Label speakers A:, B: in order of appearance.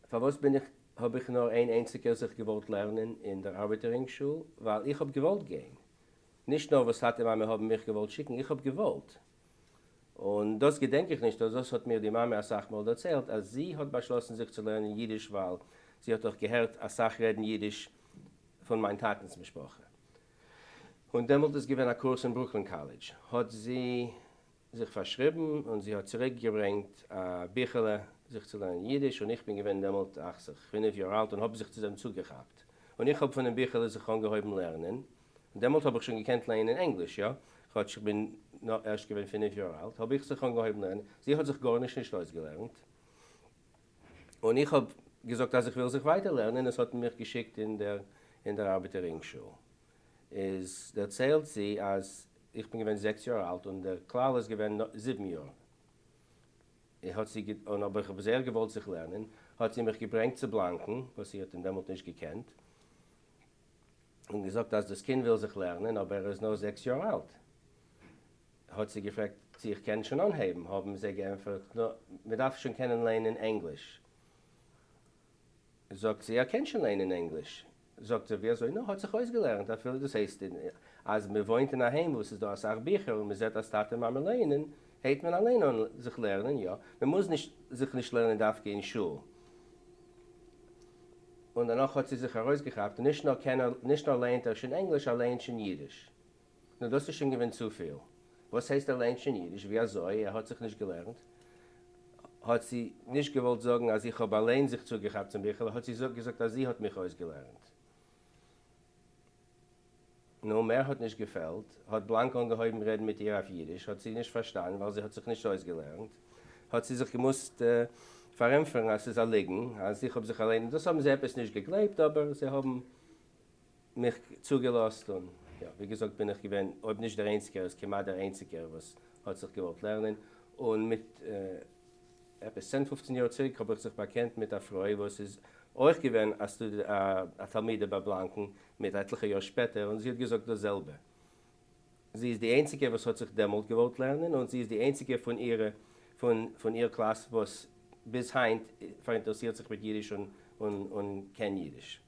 A: פארוואס בין איך, האב איך נאר איין איינציגער זיך געוואלט לערנען אין דער ארבעטער-רינג שול? ווייל איך האב געוואלט גיין. נישט נאר וואס טאטע מאמע האבן מיך געוואלט שיקן, איך האב געוואלט. און דאס געדענק איך נישט, דאס האט מיר די מאמע אסאך מאל דערציילט, אז זי האט באשלאסן זיך צו לערנען אידיש ווייל זי האט דאך געהערט אסאך רעדן אידיש פון מיין טאטנ'ס משפחה. און דעמאלט איז געווען א קורס אין ברוקלין קאלעדזש, האט זי זיך פארשריבן און זי האט צוריק געברענגט א ביכעלע זיך צו לערנען אידיש, און איך בין געווען דעמאלט אכציג 5 יאר אלט און האב זיך צו דעם צוגעכאפט, און איך האב פונעם ביכעלע זיך אנגעהויבן לערנען, און דעמאלט האב איך שוין געקענט לייענען ענגליש, יא, כאטש איך בין נאר ערשט געווען 5 יאר אלט, האב איך זיך אנגעהויבן לערנען, זי האט זיך גארנישט נישט אויסגעלערנט, און איך האב געזאגט אז איך וויל זיך ווייטער לערנען, עס האט מען מיך געשיקט אין דער אין דער ארבעטער רינג שול. איז דערציילט זי אז איך בין געווען 6 יאר אלט און דער כלל איז געווען 7 יאר. האט זי, און אבער איך האב זייער געוואלט זיך לערנען, האט זי מיך געברענגט צו בלאנקן, וואס זי האט אים דעמאלט נישט געקענט, און געזאגט אז דאס קינד וויל זיך לערנען, אבער ער איז נאר 6 יאר אלט. האט זי געפרעגט צו איך קען שוין אנהייבן, האבן זיי געענטפערט, נו, מען דארף שוין קענען ליינען ענגליש. זאגט זי, ער קען שוין ליינען ענגליש. זאגט ער, ווי אזוי? נו, האט זיך אויסגעלערנט אפילו, דאס הייסט, אז מען וואוינט אין א היים וואו עס איז דא אסאך ביכער און מען זעט אז טאטע מאמע לייענען, הייבט מען אליין אן זיך לערנען, יא, מען מוז נישט זיך נישט לערנען דווקא אין שול. און דערנאך האט זי זיך ארויסגעכאפט, נישט נאר קען ער, נישט נאר לייענט ער שוין ענגליש, ער לייענט שוין אידיש. נו, דאס איז שוין געווען צופיל. וואס הייסט ער לייענט שוין אידיש? ווי אזוי? ער האט זיך נישט געלערנט? האט זי נישט געוואלט זאגן אז איך האב אליין זיך צוגעכאפט צום ביכל, האט זי געזאגט אז זי האט מיך אויסגעלערנט. נו, מער האט נישט געפעלט, האט בלאנק אנגעהויבן רעדן מיט איר אויף אידיש, האט זי נישט פארשטאנען ווייל זי האט זיך נישט אויסגעלערנט, האט זי זיך געמוזט פארענטפערן אז ס'איז א ליגן, אז איך האב זיך אליין, דאס האבן זיי עפעס נישט געגלייבט, אבער זיי האבן מיך צוגעלאזט, און יא, ווי געזאגט בין איך געווען, אויב נישט דער איינציגער, איז כמעט דער איינציגער וואס האט זיך געוואלט לערנען, און מיט עפעס צען פופצן יאר צוריק האב איך זיך באקענט מיט א פרוי וואס איז אויך געווען א תלמידה ביי בלאנקן מיט עטליכע יאר שפעטער, און זי האט געזאגט דאס זעלבע. זי איז די איינציגע וואס האט זיך דעמאלט געוואלט לערנען, און זי איז די איינציגע פון אירע פון איר קלאס וואס ביז היינט פאראינטערעסירט זיך מיט אידיש און קען אידיש.